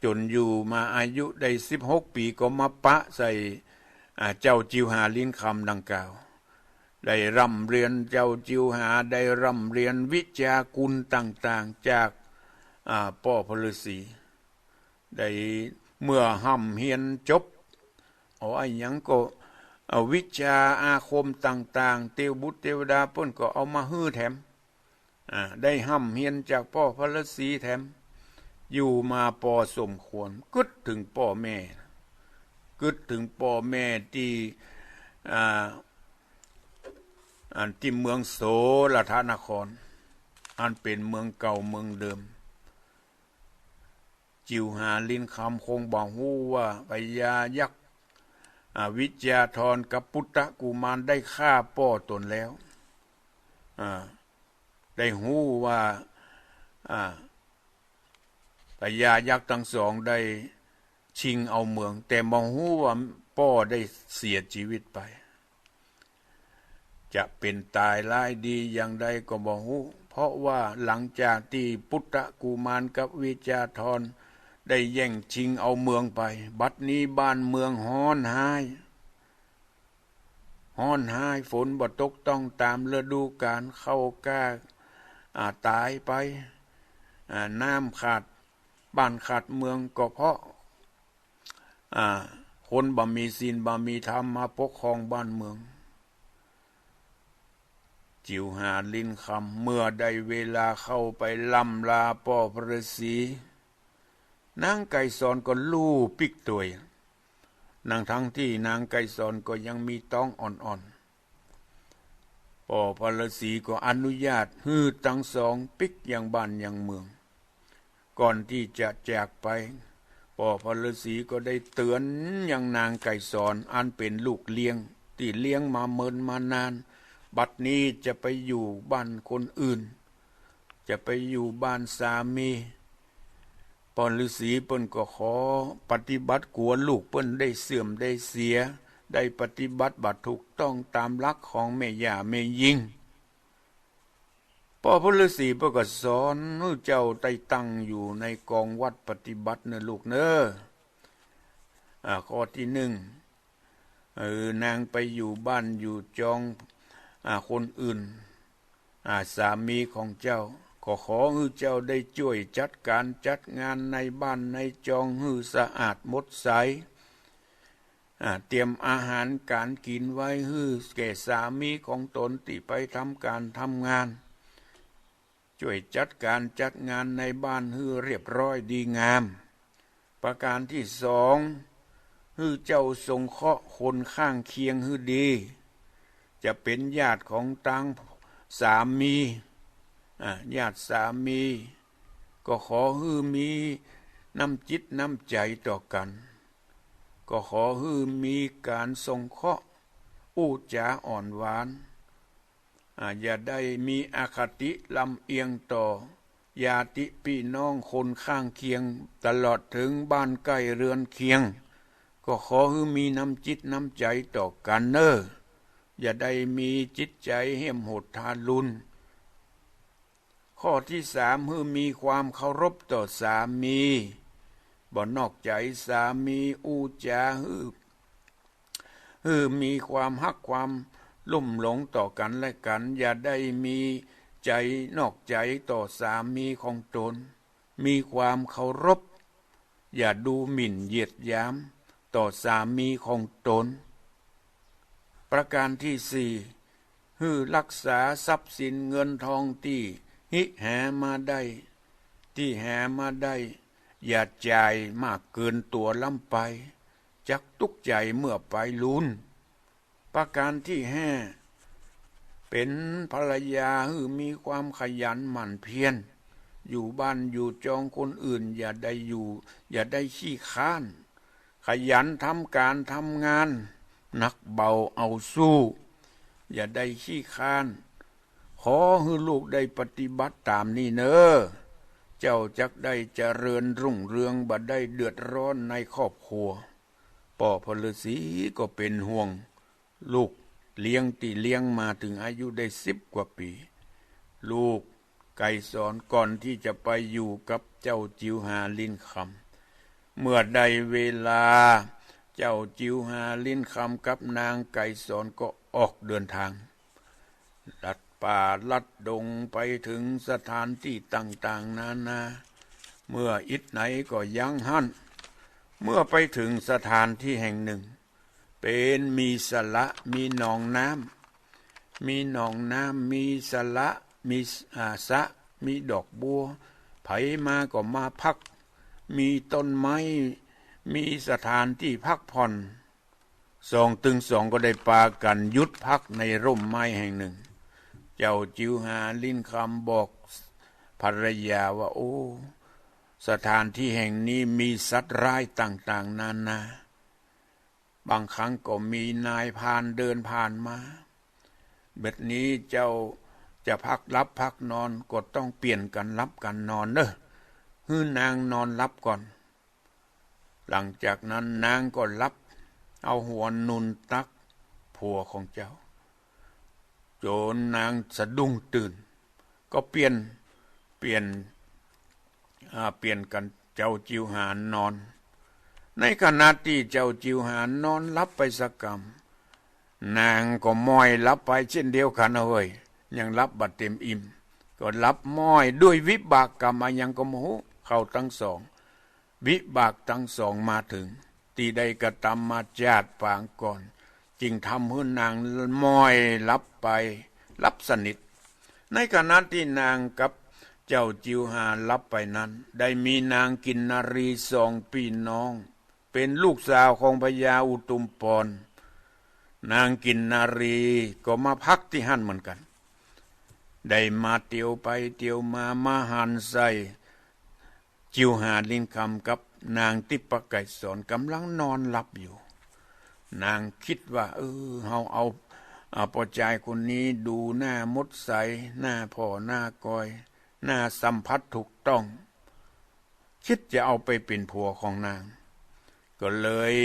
จ๋นอยู่มาอายุได้สิบหกปี๋ก็มาปะใส่ อ่า เจ้าจิวหาลิ้นคำดังกล่าว ได้ร่ำเรียน เจ้าจิวหาได้ร่ำเรียนวิชากุณต่างๆ จาก อ่า ป้อพระฤๅษี ได้เมื่อฮ่ำเฮียนจบ เอาอะหยังก็ เอาวิชาอาคมต่างๆ เตวบุตรเตวดาเปิ้นก็เอามาหื้อแถม อ่า ได้ฮ่ำเฮียนจากป้อพระฤๅษีแถม อยู่มาปอสมควร กึ๊ดเถิงป้อแม่ กึ๊ดเถิงป้อแม่ตี้ อ่า อันตี้เมืองโสรถนคร อันเป๋นเมืองเก่าเมืองเดิม จิ๋วหาลิ้นคำคงบ่ฮู้ว่าพญายักษ์ อ่า วิชาธรกับปุตตกุมารได้ฆ่าป้อตนแล้ว อ่า ได้ฮู้ว่า อ่า พญายักษ์ตังสองได้ชิงเอาเมือง แต่บ่ฮู้ว่าป้อได้เสียจีวิตไป จะเป๋นต๋ายร้ายดีอย่างใดก็บ่ฮู้ เพราะว่าหลังจากตี้ปุตตกุมารกับวิชาธรได้แย่งชิงเอาเมืองไป บัดนี้บ้านเมืองฮ้อนฮ้าย ฮ้อนฮ้าย ฝนบ่ตกต้องต๋ามฤดูก๋าล ข้าวกล้า อ่า ต๋ายไป อ่า น้ำขาดบ้านขาดเมือง ก็เพราะ อ่า คนบ่มีศีลบ่มีธรรมมาปกครองบ้านเมือง จิ๋วหาลิ้นคำเมื่อได้เวลาเข้าไปร่ำลาป้อพระฤๅษี นางไกรสรก็ลู่ปิ๊กตวย ทั้งๆ ตี้นางไกรสรก็ยังมีต๊องอ่อนๆ ป้อพระฤๅษีก็อนุญาตหื้อตังสองปิ๊กยังบ้านยังเมือง ก่อนตี้จะจากไป ป้อพระฤๅษีก็ได้เตื๋อนยังนางไกรสร อันเป๋นลูกเลี้ยง ตี้เลี้ยงมาเมินมานาน บัดนี้จะไปอยู่บ้านคนอื่น จะไปอยู่บ้านสามี ป้อฤๅษีเปิ้นก็ขอปฏิบัติ กั๋วลูกเปิ้นได้เสื่อมได้เสีย ได้ปฏิบัติบ่ถูกต้องต๋ามหลักของแม่หญ้าแม่ญิง ป้อพระฤๅษีเปิ้นก็สอนหื้อเจ้าได้ตั้งอยู่ในกองวัดปฏิบัติเน่อลูกเน่อ อ่า ข้อตี้นึ่ง เออ นางไปอยู่บ้านอยู่จอง อ่า คนอื่น อ่า สามีของเจ้า ก็ขอหื้อเจ้าได้จ้วยจัดก๋านจัดงานในบ้านในจองหื้อสะอาดหมดใส อ่า เตรียมอาหารก๋านกิ๋นไว้หื้อแก่สามีของตนตี้ไปทำก๋านทำงาน จ้วยจัดก๋านจัดงานในบ้านหื้อเรียบร้อยดีงาม ประก๋านตี้สอง หื้อเจ้าสงเคราะห์คนข้างเคียงหื้อดี จะเป๋นญาติของตังสามี อ่า ญาติสามี ก็ขอหื้อมีน้ำจิตน้ำใจ๋ต่อกั๋น ก็ขอหื้อมีก๋านสงเคราะห์ อู้จ๋าอ่อนหวาน อ่า อย่าได้มีอคติลำเอียงต่อญาติปี้น้องคนข้างเคียง ตลอดเถิงบ้านใก้เฮือนเคียง ก็ขอหื้อมีน้ำจิตน้ำใจ๋ต่อกั๋นเน่อ อย่าได้มีจิตใจ๋เหี้ยมโหดทารุณ ข้อตี้สาม หื้อมีความเคารพต่อสามี บ่นอกใจ๋สามี อู้จ๋าหื้อ หื้อมีความฮักความลุ่มหลงต่อกั๋นและกั๋น อย่าได้มีใจ๋นอกใจ๋ต่อสามีของตน มีความเคารพ อย่าดูหมิ่นเหยียดหยามต่อสามีของตน ประก๋านตี้สี่ หื้อฮักษาทรัพย์สินเงินทองตี้หามาได้ ตี้หามาได้ อย่าจ่ายมากเกินตั๋วล้ำไป จักตุ๊กใจ๋เมื่อไปลูน ประก๋านตี้ห้า เป๋นภรรยาหื้อมีความขยันหมั่นเพียร อยู่บ้านอยู่จองคนอื่น อย่าได้อยู่ อย่าได้ขี้คร้าน ขยันทำก๋านทำงาน หนักเบาเอาสู้ อย่าได้ขี้คร้าน ขอหื้อลูกได้ปฏิบัติต๋ามนี้เน่อ เจ้าจักได้เจริญรุ่งเรือง บ่ได้เดือดร้อนในครอบครัว ป้อพระฤๅษีก็เป๋นห่วงลูก เลี้ยงตี้เลี้ยงมาเถิงอายุได้สิบกว่าปี๋ ลูกไกรสรก่อนตี้จะไปอยู่กับเจ้าจิ๋วหาลิ้นคำ เมื่อได้เวลา เจ้าจิ๋วหาลิ้นคำกับนางไกรสรก็ออกเดินตาง ลัดป่าลัดดงไปเถิงสถานตี้ต่างๆ นานา เมื่ออิดไหนก็ยังหั้น เมื่อไปเถิงสถานตี้แห่งนึ่ง เป๋นมีสระ มีหนองน้ำ มีหนองน้ำ มีสระ มี อ่า สระ มีดอกบัว ใผมาก็มาพัก มีต้นไม้ มีสถานตี้พักผ่อน สองตึงสองก็ได้ปากั๋นหยุดพักในฮ่มไม้แห่งนึ่ง เจ้าจิ๋วหาลิ้นคำบอกภรรยาว่า โอ้ สถานตี้แห่งนี้มีสัตว์ร้ายต่างๆ นานา บางครั้งก็มีนายพรานเดินผ่านมา แบบนี้เจ้าจะพักหลับพักนอนก็ต้องเปลี่ยนกั๋นหลับกั๋นนอนเน่อ หื้อนางนอนหลับก่อน หลังจากนั้นนางก็หลับ เอาหัวหนุนตักผัวของเจ้า จ๋นนางสะดุ้งตื่น ก็เปลี่ยน เปลี่ยน อ่า เปลี่ยนกั๋นเจ้าจิ๋วหานอน ในขณะตี้เจ้าจิ๋วหานอนหลับไปสักกำ นางก็ม้อยหลับไปเจ้นเดียวกั๋นเฮ้ย ยังหลับบ่เต็มอิ่ม ก็หลับม้อยด้วยวิบากกรรมอะหยังก็บ่ฮู้ เขาตังสอง วิบากตังสองมาเถิง ตี้ได้กระตำมาจาติปางก่อน จึงทำหื้อนางม้อยหลับไป หลับสนิท ในขณะตี้นางกับเจ้าจิ๋วหาหลับไปนั้น ได้มีนางกินนรีสองปี้น้อง เป๋นลูกสาวของพญาอุตุมปร นางกินนรีก็มาพักตี้หั้นเหมือนกั๋น ได้มาเตียวไปเตียวมา มาหันใส่ จิ๋วหาลิ้นคำกับนางทิพไกรสรก่ำลังนอนหลับอยู่ นางกึ๊ดว่า เออ เฮาเอา อ่า ป้อจายคนนี้ดูหน้าหมดใส หน้าผ่อหน้ากอย หน้าสัมผัสถูกต้อง กึ๊ดจะเอาไปเป๋นผัวของนาง ก็เลย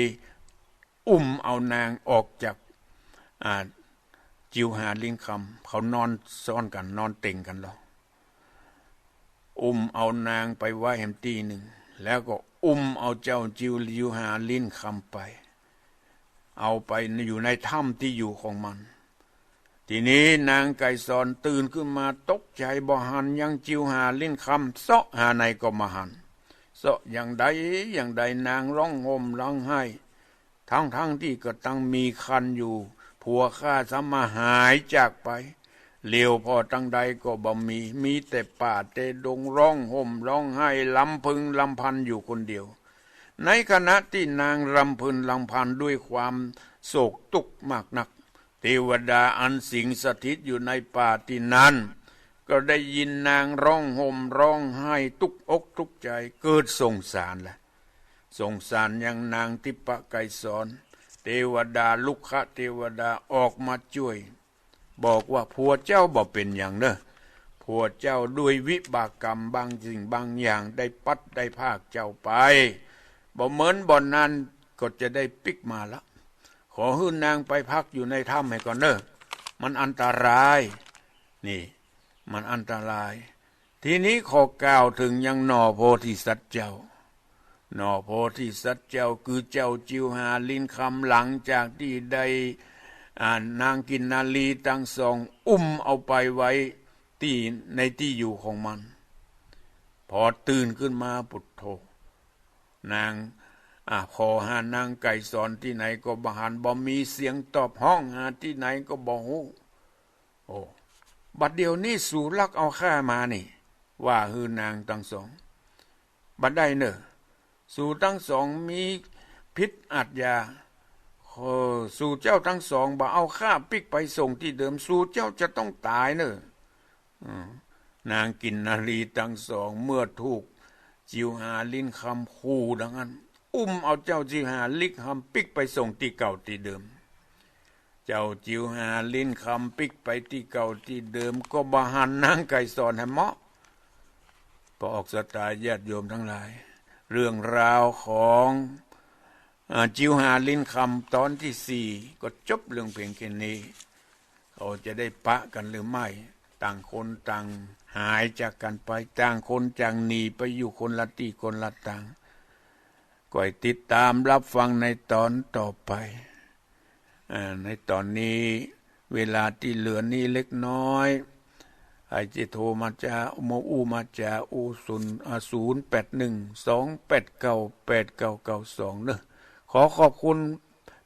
อุ้มเอานางออกจาก อ่า จิ๋วหาลิ้นคำ เขานอนซ้อนกั๋น นอนเต็งกั๋นลอ อุ้มเอานางไปไว้แหมตี้นึ่ง แล้วก็อุ้มเอาเจ้าจิ๋วหาลิ้นคำไป เอาไปอยู่ในถ้ำตี้อยู่ของมัน ทีนี้นางไกรสรตื่นขึ้นมาตกใจ๋ บ่หันยังจิ๋วหาลิ้นคำ เซาะหาไหนก็บ่หัน เซาะอย่างใดอย่างใด นางฮ้องห่มฮ้องไห้ ทั้งๆ ตี้ก็ตังมีครรภ์อยู่ ผัวข้าสมาหายจากไป เหลียวผ่อตังใดก็บ่มี มีแต่ป่าแต่ดง ฮ้องห่มฮ้องไห้ รำพึงรำพันอยู่คนเดียว ในขณะตี้นางรำพึงรำพันด้วยความโศกตุ๊กข์มากนัก เตวดาอันสิงสถิตอยู่ในป่าตี้นั้น ก็ได้ยินนางฮ้องห่มฮ้องไห้ตุ๊กอกตุ๊กใจ๋ เกิดสงสารแหละ สงสารยังนางทิพไกรสร เตวดา รุกขเตวดาออกมาจ้วย บอกว่า ผัวเจ้าบ่เป๋นหยังเน่อ ผัวเจ้าด้วยวิบากกรรมบางสิ่งบางอย่างได้ปัดได้พรากเจ้าไป บ่เหมินบ่นานก็จะได้ปิ๊กมาละ ขอหื้อนางไปพักอยู่ในถ้ำแหมก่อนเน่อ มันอันตราย นี่ มันอันตราย ทีนี้ขอกล่าวเถิงยังหน่อโพธิสัตว์เจ้า หน่อโพธิสัตว์เจ้าคือเจ้าจิ๋วหาลิ้นคำ หลังจากตี้ได้ อ่า นางกินนรีตังสองอุ้มเอาไปไว้ตี้ในตี้อยู่ของมัน พอตื่นขึ้นมา ปุโธ นาง อ่า ผ่อหานางไกรสรตี้ไหนก็บ่หัน บ่มีเสียงตอบ ฮ้องหาตี้ไหนก็บ่ฮู้ โอ้ บัดเดี๋ยวนี้สูลักเอาข้ามานี่ ว่าหื้อนางตังสอง บ่ได้เน่อ สูตังสองมีพิษอาชญา เออ สูเจ้าตังสองบ่เอาข้าปิ๊กไปส่งตี้เดิม สูเจ้าจะต้องต๋ายเน่อ อืม นางกินนารีตังสองเมื่อถูกจิ๋วหาลิ้นคำขู่ดังนั้น อุ้มเอาเจ้าจิ๋วหาลิ้นคำปิ๊กไปส่งตี้เก่าตี้เดิม เจ้าจิ๋วหาลิ้นคำปิ๊กไปตี้เก่าตี้เดิม ก็บ่หันนางไกรสอนแหมเมาะ ปออกศรัทธาญาติโยมตังหลาย เรื่องราวของ อ่า จิ๋วหาลิ้นคำต๋อนตี้สี่ ก็จบเรื่องเพียงแค่นี้ เขาจะได้ปะกั๋นหรือไม่ ต่างคนต่างหายจากกั๋นไป ต่างคนต่างหนีไปอยู่คนละตี้คนละตาง ก็ให้ติดต๋ามรับฟังในต๋อนต่อไป อ่า ในต๋อนนี้เวลาตี้เหลือนี้เล็กน้อย ใผจะโทรมาจา มาอู้มาจาอู้ ศูนย์ อ่า ศูนย์แปดหนึ่ง สองแปดเก้า แปดเก้าเก้าสอง เน่อ ขอขอบคุณ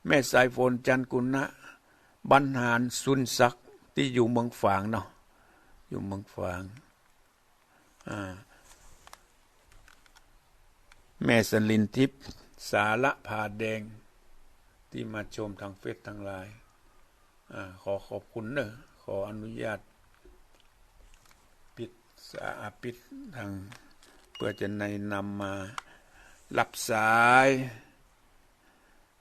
แม่สายฝน จันทร์กุณะ บรรหาร สุนทรศักดิ์ ตี้อยู่เมืองฝางเนาะ อยู่เมืองฝาง อ่า แม่สลินทิพย์ สาระผาแดง ตี้มาชมตางเฟซตังไลน์ อ่า ขอขอบคุณเน่อ ขออนุญาตปิดสา อ่า ปิดตาง เปื้อจะได้นำมาฮับสาย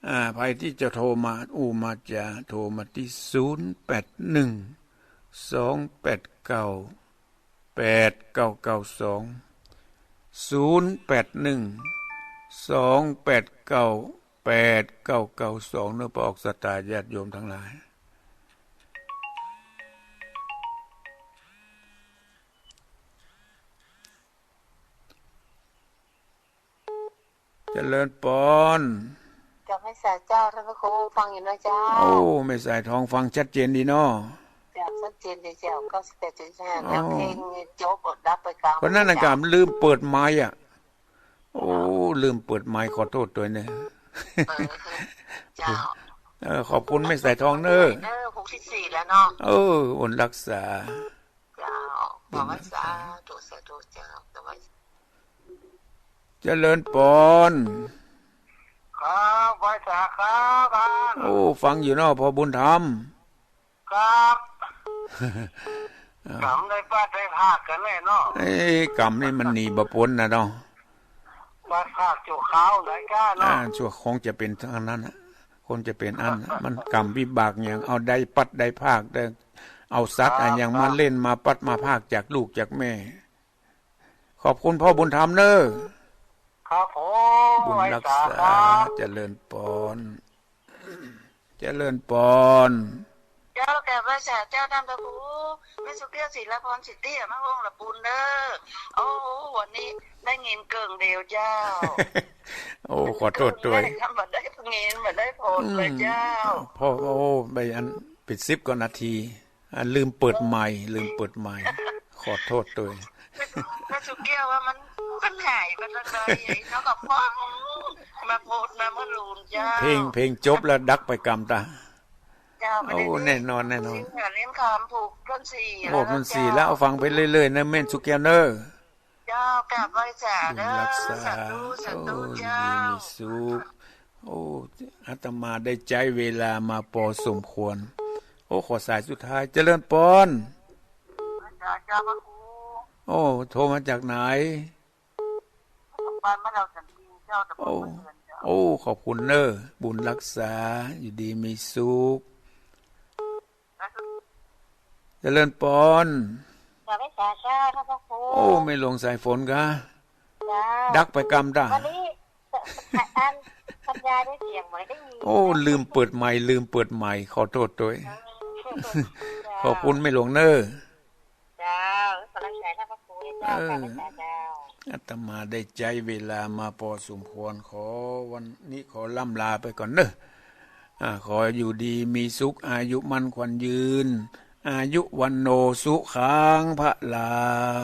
อ่า ใผตี้จะโทรมาอู้มาจา โทรมาตี้ ศูนย์แปดหนึ่ง สองแปดเก้า แปดเก้าเก้าสอง ศูนย์แปดหนึ่ง สองแปดเก้า แปดเก้าเก้าสอง เน่อ ปออกศรัทธาญาติโยมตังหลาย เจริญปอน เจ้า แม่สายเจ้า ต้านพระครูฟังอยู่นะเจ้า โอ้ แม่สายทองฟังชัดเจนดีเนาะ เจ้า ชัดเจนดีเจ้า เก้าสิบแปดจุดห้า อ๋อ แล้วเพลงจบดับไปกลาง เพราะนั้นน่ะ เจ้า กำลืมเปิดไมค์อะ โอ้ ลืมเปิดไมค์ ขอโต้ษตวยเน่อ เออ เจ้า เออ ขอบคุณแม่สายทองเน่อ เออ หกสิบสี่แล้วเนาะ เออ บุญรักษา เจ้า บุญรักษา สาธุ สาธุเจ้า แต่ว่า เจริญปอน ครับ ไหว้สาครับ โอ้ ฟังอยู่เนาะ พ่อบุญธรรม ครับ กำได้ปัดได้พากกั๋นแน่เนาะ เอ้ย กำนี่มันหนีบ่ป๊นนะเนาะ ปัดพากชั่วคราวได้ก้าเนาะ อ่า ชั่ว คงจะเป๋นอันนั้นน่ะ คงจะเป๋นอัน มันกำวิบากหยัง เอาได้ปัดได้พากได้ เอาสัตว์ ครับ อะหยัง ครับ มาเล่นมาปัดมาพากจากลูกจากแม่ ขอบคุณพ่อบุญธรรมเน่อ ครับผม บุญรักษา ไหว้สาครับ เจริญปอน เจริญปอน เจ้า กราบไหว้สาเจ้า ต้านพระครู แม่สุเกี้ยว ศิลาพร สิทธิ มาห้องละปูนเน่อ โอ้โห วันนี้ได้ยินเกิ่งเดียวเจ้า โอ้ ขอโทษตวย ได้ทำบ่ได้เงินบ่ได้ผลเลยเจ้า อืม พ่อ โอ้ ไปอัน ปิดสิบกว่านาที อ่ะ ลืมเปิดไมค์ ลืมเปิดไมค์ ขอโทษตวย แม่สุเกี้ยวว่ามัน มันหายไปตางใด ไอ้น้องก็ฟัง มาโพสต์มาเมื่อลูนเจ้า เพลง เพลงจบแล้วดักไปกำตา เจ้า โอ้ แน่นอน แน่นอน สิงหาเลี้ยงคำผูกต้นสี่ ผูกต้นสี่ แล้วเจ้า แล้วเอาฟังไปเรื่อยๆ นะ แม่สุเกี้ยวเน่อ เจ้า กราบไหว้สาเน่อ บุญรักษา สาธุ สาธุ โอ้ เจ้า ยินดีมีสุข โอ้ อาตมาได้ใจ๊เวลามาปอสมควร โอ้ ขอสายสุดท้าย เจริญปอน เจ้า เจ้าพระครู โอ้ โทรมาจากไหน บ้านมะนาวสันติเจ้า ตำบล โอ้ มะเฟืองเจ้า โอ้ ขอบคุณเน่อ บุญรักษา อยู่ดีมีสุข เจริญปอน กราบไหว้สาเจ้า พระครู โอ้ แม่หลวงสายฝนกา เจ้า ดักไปกำตา วันนี้ อัน ปัญญาได้เสียงไหม ได้ยิน โอ้ ลืมเปิดไมค์ ลืมเปิดไมค์ ขอโทษตวย เออ เจ้า ขอบคุณแม่หลวงเน่อ เจ้า ขอรับใช้ท่านพระครูเจ้า เออ กราบไหว้สาเจ้า อาตมาได้ใจ๊เวลามาปอสมควร ขอวันนี้ขอล่ำลาไปก่อนเน่อ อ่า ขออยู่ดีมีสุข อายุมั่นขวัญยืน อายุวัณโณสุขังพลั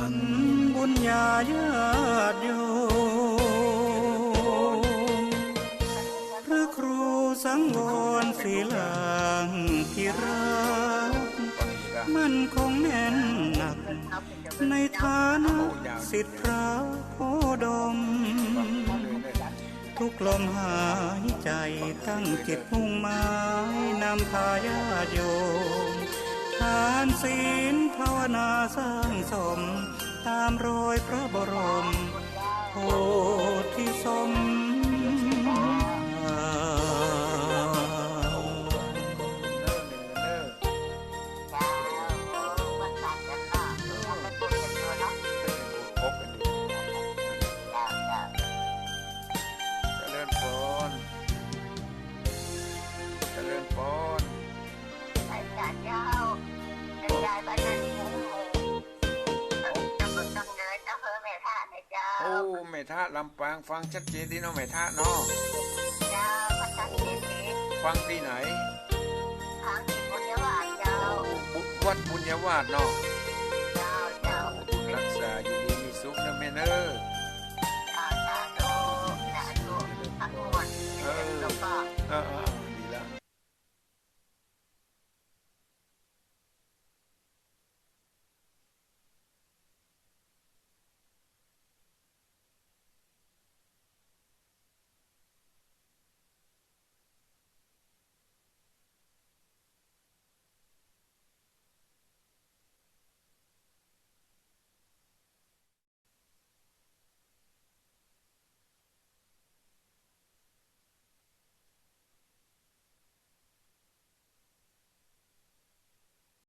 ง บุญญาญาติโยม พระครูสังวรศิลาธิราช มั่นคงแน่นหนัก ในฐานะศิษย์พระโคดม ทุกลมหายใจ๋ตั้งจิตมุ่งหมายนำพาญาติโยม ทานศีลภาวนาสร้างสม ต๋ามรอยพระบรมโพธิสมภาร เจริญพร เจริญพร อาจ๋ารย์เจ้า บรรยายบรรณาธิการ ตำบลดำเนิน อำเภอแม่ทะนะเจ้า โอ้ แม่ทะ ลำปาง ฟังชัดเจนดีเนาะ แม่ทะเนาะ เจ้า ฟังชัดเจนดี ฟังตี้ไหน ฟังตี้ปุญญาวาสเจ้า บุ- วัดปุญญาวาสเนาะ เจ้า เจ้า รักษาอยู่ดีมีสุขเนาะแม่เนาะ เจ้า สาธุ สาธุ ทั้งหมด เออ แล้วก็ เออ เออ